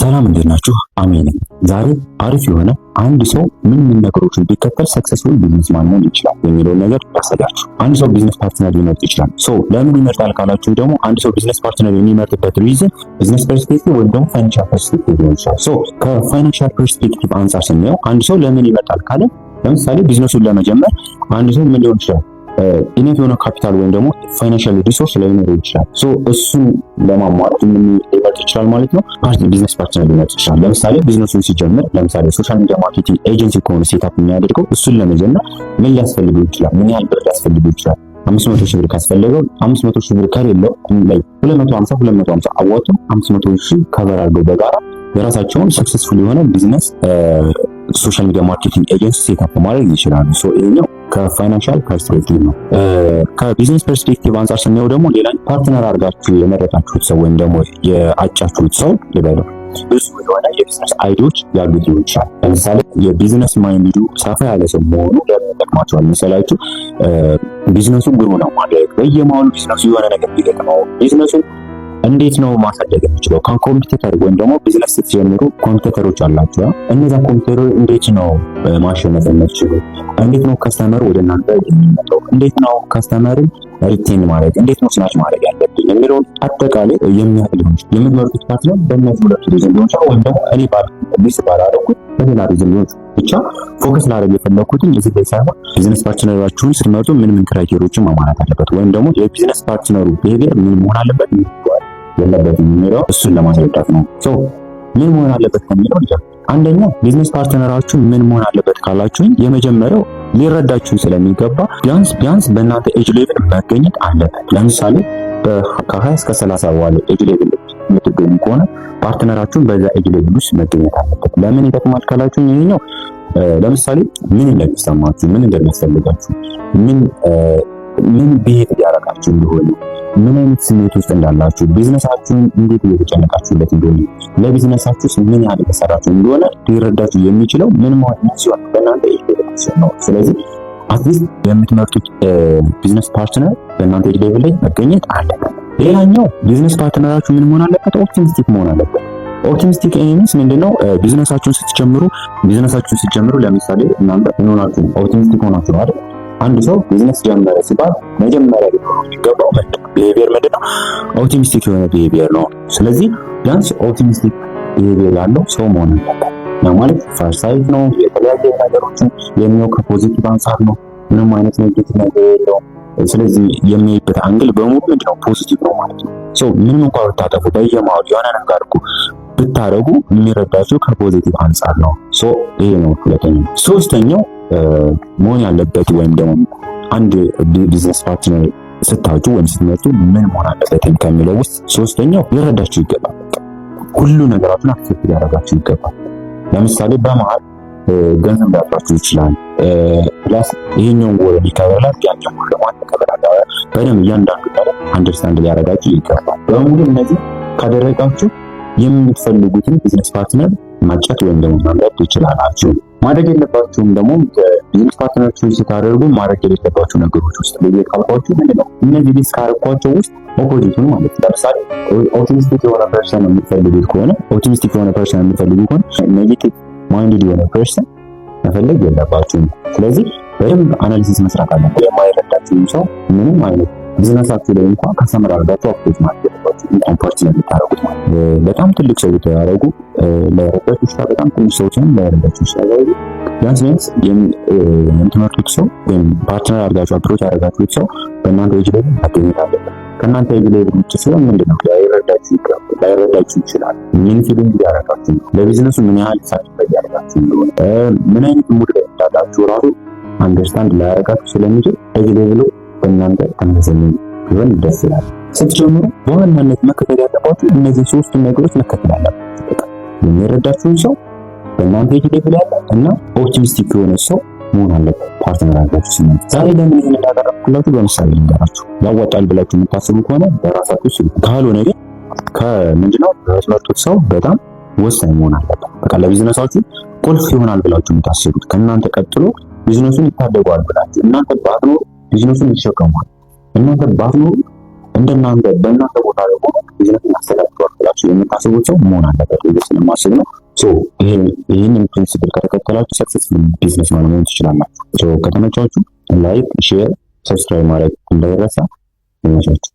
ሰላም፣ እንዴት ናችሁ? አሜን። ዛሬ አሪፍ የሆነ አንድ ሰው ምን ምን ነገሮችን ቢከተል successful businessman መሆን ይችላል የሚለውን ነገር ላሳያችሁ። አንድ ሰው business partner ሊመርጥ ይችላል። So ለምን ይመርጣል ካላችሁ ደግሞ አንድ ሰው business partner የሚመርጥበት reason business perspective ወይም ደግሞ financial perspective ሊሆን ይችላል። So ከ financial perspective አንጻር ስናየው አንድ ሰው ለምን ይመርጣል ካለ፣ ለምሳሌ ቢዝነሱን ለመጀመር አንድ ሰው ምን ሊሆን ይችላል፣ enough የሆነ ካፒታል ወይም ደግሞ financial resource ላይኖረው ይችላል። So እሱን ለማሟላት ምን ሊመርጥ ይችላል ማለት ነው? Business partner ሊመርጥ ይችላል። ለምሳሌ ቢዝነሱን ሲጀምር፣ ለምሳሌ social media marketing agency ከሆነ setup የሚያደርገው፣ እሱን ለመጀመር ምን ሊያስፈልገው ይችላል? ምን ያህል ብር ሊያስፈልገው ይችላል? 500 ሺህ ብር ካስፈለገው፣ 500 ሺህ ብር ከሌለው ላይ 250 250 አዋጥቶ 500 ሺህ cover አድርገው በጋራ የራሳቸውን successful የሆነ business social media marketing agency setup ማድረግ ይችላሉ። So ይሄኛው ከ financial perspective ነው። ከ business perspective አንጻር ስናየው ደግሞ ሌላ partner አድርጋችሁ የመረጣችሁት ሰው ወይም ደግሞ የአጫችሁት ሰው ልበለው፣ ብዙ የሆነ የ business idea ዎች ያሉት ሊሆን ይችላል። ለምሳሌ የ business mind ኡ ሰፋ ያለ ሰው መሆኑ ለምን ይጠቅማቸዋል መሰላችሁ? ቢዝነሱ grow ነው ማድረግ፣ በየመሃሉ ቢዝነሱ የሆነ ነገር ቢገጥመው ቢዝነሱ እንዴት ነው ማሳደግ የሚችለው? ከ competitor ወይም ደግሞ ቢዝነስ ስትጀምሩ competitor ኦች አላችሁ። እነዛ competitor ኦች እንዴት ነው ማሸነፍ የምትችሉ? እንዴት ነው customer ወደ እናንተ የሚመጣው? እንዴት ነው customer ን retain ማድረግ፣ እንዴት ነው snatch ማድረግ ያለብኝ የሚለውን አጠቃላይ የሚያውቅ ሊሆን ይችላል። የምትመርጡት partner በእነዚህ ሁለቱ reason ሊሆን ይችላል፣ ወይም ደግሞ እኔ list ባላደረኩት በሌላ reason ሊሆን ይችላል። ብቻ focus ላደርግ የፈለኩትን እዚህ ላይ ሳይሆን business partner ኣችሁን ስትመርጡ ምን ምን criteria ዎችን ማሟላት አለበት ወይም ደግሞ የ business partner ኡ behavior ምን መሆን አለበት፣ ምን የለበትም የሚለው እሱን ለማስረዳት ነው። So ምን መሆን አለበት ከሚለው እንጀምር። አንደኛ business partner ኣችሁ ምን መሆን አለበት ካላችሁኝ፣ የመጀመሪያው ሊረዳችሁ ስለሚገባ ቢያንስ ቢያንስ በእናንተ age level መገኘት አለበት። ለምሳሌ ከ20 እስከ 30 ባለው age level የምትገኙ ከሆነ partner ኣችሁን በዛ age level ውስጥ መገኘት አለበት። ለምን ይጠቅማል ካላችሁ፣ ይሄኛው ለምሳሌ ምን እንደሚሰማችሁ፣ ምን እንደሚያስፈልጋችሁ፣ ምን ምን behave እያደረጋችሁ እንደሆነ፣ ምን አይነት ስሜት ውስጥ እንዳላችሁ፣ ቢዝነሳችሁን እንዴት እየተጨነቃችሁለት እንደሆነ፣ ለቢዝነሳችሁስ ምን ያህል እየሰራችሁ እንደሆነ ሊረዳችሁ የሚችለው ምን መሆን ሲሆን፣ በእናንተ age level ሲሆን ነው። ስለዚህ at least የምትመርጡት business partner በእናንተ age level ላይ መገኘት አለበት። ሌላኛው business partner ኣችሁ ምን መሆን አለበት? Optimistic መሆን አለበት። Optimistic means ምንድነው? ቢዝነሳችሁን ስትጀምሩ ለምሳሌ እናንተ ምን ሆናችሁ ነው? Optimistic ሆናችሁ ነው አይደል? አንድ ሰው ቢዝነስ ጀመረ ሲባል መጀመሪያ ሊኖረው የሚገባው behavior ምንድነው? Optimistic የሆነ behavior ነው። ስለዚህ ቢያንስ optimistic behavior ያለው ሰው መሆን አለበት። ያ ማለት farsight ነው። የተለያየ ነገሮችን የሚያየው ከ positive አንጻር ነው። ምንም አይነት negative ነገር የለውም። ስለዚህ የሚያይበት angle በሙሉ ምንድነው? Positive ነው ማለት ነው። So ምንም እንኳን ብታጠፉ፣ በየመሃሉ የሆነ ነገር እኮ ብታረጉ የሚረዳችሁ ከ positive አንጻር ነው። So ይሄ ነው ሁለተኛው። ሶስተኛው መሆን ያለበት ወይም ደግሞ አንድ business partner ስታጩ ወይም ስትመርጡ ምን መሆን አለበት ከሚለው ውስጥ ሶስተኛው ሊረዳችሁ ይገባል። ሁሉ ነገራችሁን accept ሊያደርጋችሁ ይገባል። ለምሳሌ በመሃል ገንዘብ ሊያጥራችሁ ይችላል። Plus ይሄኛውን ጎል ይከበራል፣ ያኛውን ጎል ደግሞ ይከበራል። በደንብ እያንዳንዱ ነገር understand ሊያደርጋችሁ ይገባል። በሙሉ እነዚህ ካደረጋችሁ የምትፈልጉትን business partner ማጨት ወይም ደግሞ መምረጥ ትችላላችሁ። ማድረግ የለባችሁም ደግሞ business partner ኦችን ስታደርጉ ማድረግ የሌለባችሁ ነገሮች ውስጥ ብዬ ካልኳችሁ ምንድነው? እነዚህ list ካደረኳቸው ውስጥ opposite ኡን ማለት ነው። ለምሳሌ optimistic የሆነ person የምትፈልጉ ከሆነ negative minded የሆነ person መፈለግ የለባችሁም። ስለዚህ በደንብ analysis መስራት አለበት። የማይረዳችሁም ሰው ምንም አይነት ቢዝነሳችሁ ላይ እንኳን customer አድርጋችሁ approach ማድረግ የለባችሁ፣ እንኳን partner የምታደርጉት ማለት በጣም ትልቅ ሰው ብታደርጉ ላይረዳችሁ ይችላል። በጣም ትንሽ ሰዎችንም ላይረዳችሁ ይችላል። ቢያንስ ቢያንስ የምትመርጡት ሰው ወይም partner አድርጋችሁ approach ያደረጋችሁት ሰው በእናንተ age ላይ መገኘት አለበት። ከእናንተ age ላይ ውጭ ሲሆን ምንድነው፣ ላይረዳችሁ ይችላል። ምን feeling እያደረጋችሁ ነው፣ ለቢዝነሱ ምን ያህል sacrifice እያደረጋችሁ እንደሆነ፣ ምን አይነት mood ላይ እንዳላችሁ ራሱ understand ላያደርጋችሁ ስለሚችል age level ኡ በእናንተ ተመሳሳይ ቢሆን ደስ ይላል። ስትጀምሩ በዋናነት መከተል ያለባችሁ እነዚህ ሶስቱ ነገሮች መከተል አለባችሁ። በቃ የሚረዳችሁን ሰው፣ በእናንተ age level ያለ እና optimistic የሆነ ሰው መሆን አለበት partner አድርጋችሁ ሲመጡ። ዛሬ ለምን ይህን እንዳቀረብኩላችሁ በምሳሌ ልንገራችሁ። ያዋጣል ብላችሁ የምታስቡ ከሆነ በራሳችሁ ስሩ። ካልሆነ ግን ከምንድነው፣ የምትመርጡት ሰው በጣም ወሳኝ መሆን አለበት። በቃ ለቢዝነሳችሁ ቁልፍ ይሆናል ብላችሁ የምታስቡት፣ ከእናንተ ቀጥሎ ቢዝነሱን ይታደጓል ብላችሁ፣ እናንተ ባትኖሩ ቢዝነሱን ይሸከሟል። እናንተ ባትኖሩ እንደናንተ በእናንተ ቦታ ላይ ሆኖ ቢዝነስ ያስተዳድሯል ብላችሁ የምታስቡት ሰው መሆን አለበት ብዬ ስለማስብ ነው። ይህንን principle ከተከተላችሁ successful businessman መሆን ትችላላችሁ። ከተመቻችሁ like፣ share፣ subscribe ማድረግ እንዳይረሳ። ይመቻችሁ።